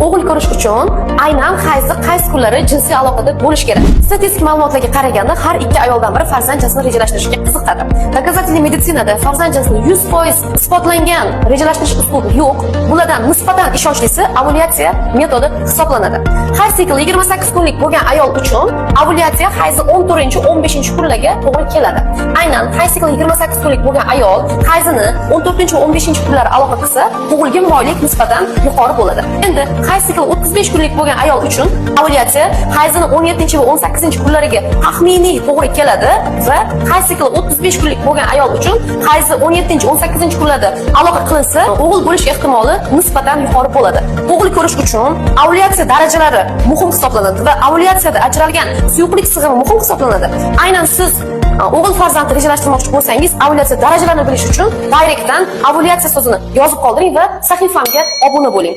O'g'il ko'rish uchun aynan hayzni qaysi kunlari jinsiy aloqada bo'lish kerak? Statistik ma'lumotlarga qaraganda, har ikki ayoldan biri farzand jinsini rejalashtirishga qiziqadi. Доказательный meditsinada farzand jinsini 100% isbotlangan rejalashtirish uslubi yo'q. Bulardan nisbatan ishonchlisi ovulyatsiya metodi hisoblanadi. Hayz sikli 28 kunlik bo'lgan ayol uchun ovulyatsiya hayzi 14-15 kunlarga to'g'ri keladi. Aynan hayz sikli 28 kunlik bo'lgan ayol hayzini 14 va 15 kunlari aloqa qilsa, tug'ilga moyillik nisbatan yuqori bo'ladi. Endi hayz sikli 35 kunlik bo'lgan ayol uchun ovulyatsiya hayzini 17 va 18 kunlariga taxminiy to'g'ri keladi va hayz sikli 35 kunlik bo'lgan ayol uchun hayzi 17 18 kunlarda aloqa qilinsa, o'g'il bo'lish ehtimoli nisbatan yuqori bo'ladi. O'g'il ko'rish uchun ovulyatsiya darajalari muhim hisoblanadi va ovulyatsiyada ajralgan suyuqlik sig'imi muhim hisoblanadi. Aynan siz o'g'il farzandni rejalashtirmoqchi bo'lsangiz, ovulyatsiya darajalarini bilish uchun direktdan "ovulyatsiya" so'zini yozib qoldiring va sahifamga obuna bo'ling.